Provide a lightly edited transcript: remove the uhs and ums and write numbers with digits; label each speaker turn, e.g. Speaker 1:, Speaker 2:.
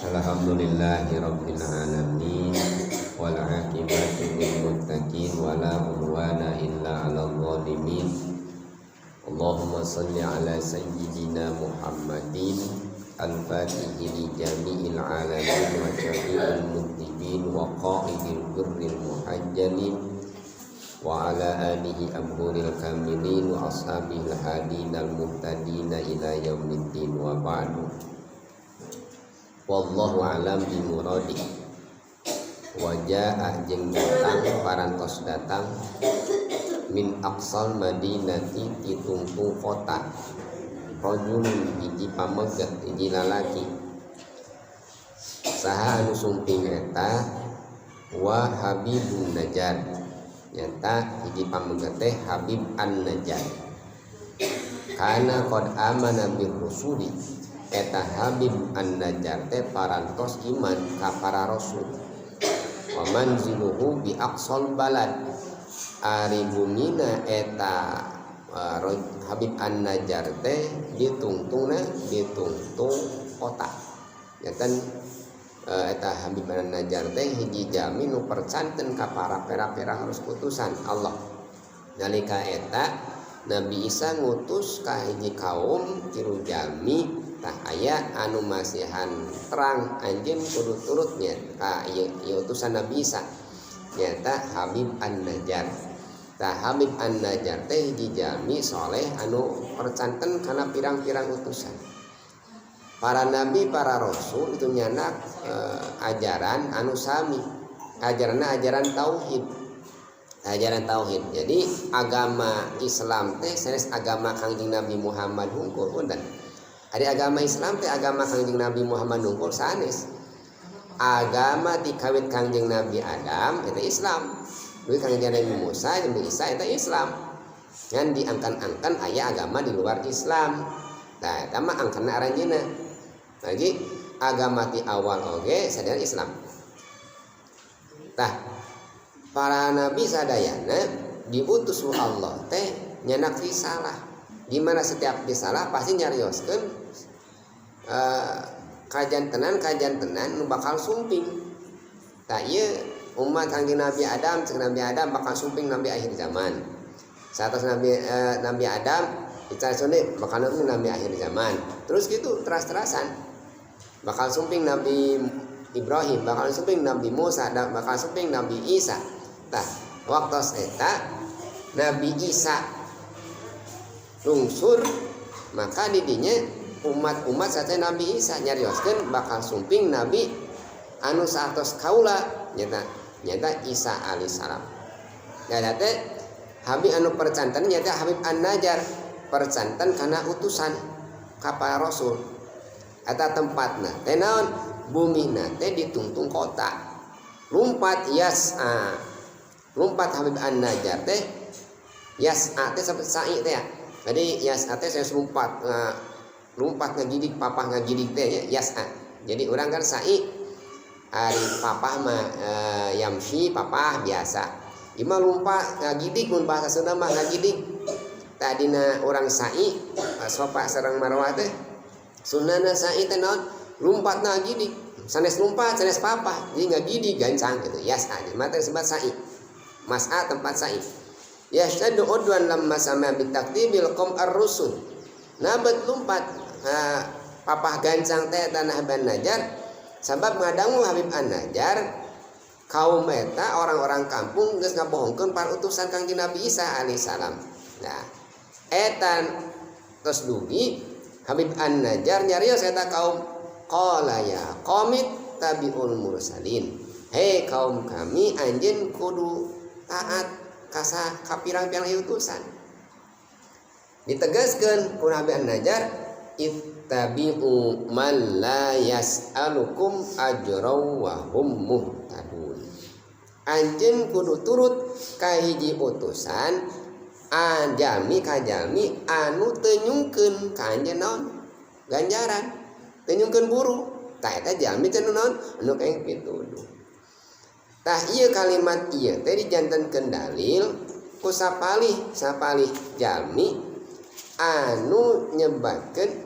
Speaker 1: Alhamdulillahi rabbil alamin wal aqibatu lil muttaqin wala udwana illa 'alal zalimin. Allahumma salli ala sayyidina Muhammadin al-fatihi li jami'il alamin wa syafi'il mudhnibin wa qa'idil ghurril muhajjalin wa ala alihi abhuril kamilin wa ashabil hadinal muhtadina ila yaumiddin wa ba'du. Wallahu a'lam bi muradih. Wa jaa jeung datang, parantos datang, min aqsal madinati ti tungtung kota, rajulun hiji pameget, hiji lalaki. Saha anu sumping eta? Wa Habibun Najjar, nyata hiji pameget teh Habib An-Najjar. Kana qad amana bir rusuli, eta Habib An-Najjar teh parantos iman ka para rasul. Wa manziluhu bi aqsal balad, ari bumina eta Habib An-Najjar teh ditungtungna ditungtung kota. Nyaten eta Habib An-Najjar teh hiji jalmi nu percanten ka para pera-pera harus utusan Allah. Nalika eta Nabi Isa ngutus ka hiji kaum tilu jalmi, tah aya anu masihan terang anjeun kudu turutnya ka ieu utusan Nabi Isa, nyata Habib An-Najjar. Tah, Habib An-Najjar teh hiji jalmi soleh anu percanten kana pirang-pirang utusan para nabi, para rasul. Itu nyanak ajaran anu sami, ajaranna ajaran tauhid, ajaran tauhid. Jadi agama Islam teh sanes agama Kangjeng Nabi Muhammad hungkul. Punten, ari agama Islam teh agama Kangjeng Nabi Muhammad hungkul? Sanes. Agama dikawit Kangjeng Nabi Adam itu Islam. Duit Kangjeng Nabi Musa, Nabi Isa itu Islam. Ngan diangkan-angkan aya agama di luar Islam. Nah, eta mah angkana aranjeunna. Lagi agama ti awal oge sadayana Islam. Tah, para nabi sadayana diutus ku Allah teh nyanak risalah. Di mana setiap risalah pasti nyarioskeun kajantenan kajantenan nu bakal sumping. Tah, ieu umat Kangjeng Nabi Adam, cek Nabi Adam bakal sumping nabi akhir zaman. Saat Nabi Adam dicari bakal nabi akhir zaman. Terus gitu teras-terasan. Bakal sumping Nabi Ibrahim, bakal sumping Nabi Musa, bakal sumping Nabi Isa. Tah, waktu eta Nabi Isa lungsur, maka didinya umat-umat saja Nabi Isa nyarioskeun bakal sumping nabi anu saatos kaula, nyata nyata Isa alaihissalam. Nah, teh Habib anu percanten nyata Habib An-Najjar, percanten karena utusan ka para rasul. Eta tempatna teh naon? Bumina teh ditungtung kota. Lumpat, yas'a, lumpat Habib An-Najjar teh. Yas'a teh sampai sa'i teh ya. Jadi yas'a teh saya lumpat, lumpat ngagidig, papah ngagidig teh ya, yas'a. Jadi orang kan sa'i, ari papah mah yamshi, papah biasa. Ima lumpat ngagidig, mun bahasa Sunda mah ngagidig. Tadina orang sa'i Sofa sareng Marwah teh sunnahna sa'i teh naon? Lumpat ngagidig, sanes lumpat, sanes papah, jadi ngagidig gancang gitu. Yas'a mata disebut sa'i, mas'a tempat sa'i. Yashtaddu udwan lamma sama bitakdibil qom ar-rusul. Nabet lumpat papah gancang teh tanah Habib Najjar, sabab ngadangu Habib An-Najjar kaum eta orang-orang kampung geus ngabohongkeun para utusan Kangjeng Nabi Isa alaihissalam. Nah, eta terus dugi Habib An-Najjar nyarios eta kaum, qala ya qaumit tabiul mursalin, hei kaum kami, anjeun kudu taat kasa ka pirang-pirang utusan. Ditegaskan ku Habib An-Najjar, ittabi'u man la yas'alukum ajra wa hum muhtadun, anjeun kudu turut ka hiji utusan jalmi, ka jalmi anu teu nyungkeun ka anjeun naon? Ganjaran, teu nyungkeun buruh. Tah, eta jalmi teh naon? Anu kayak pituduh. Tah, ieu kalimat ieu teh dijantenkeun dalil ku sapalih sapalih jalmi anu nyebatkeun.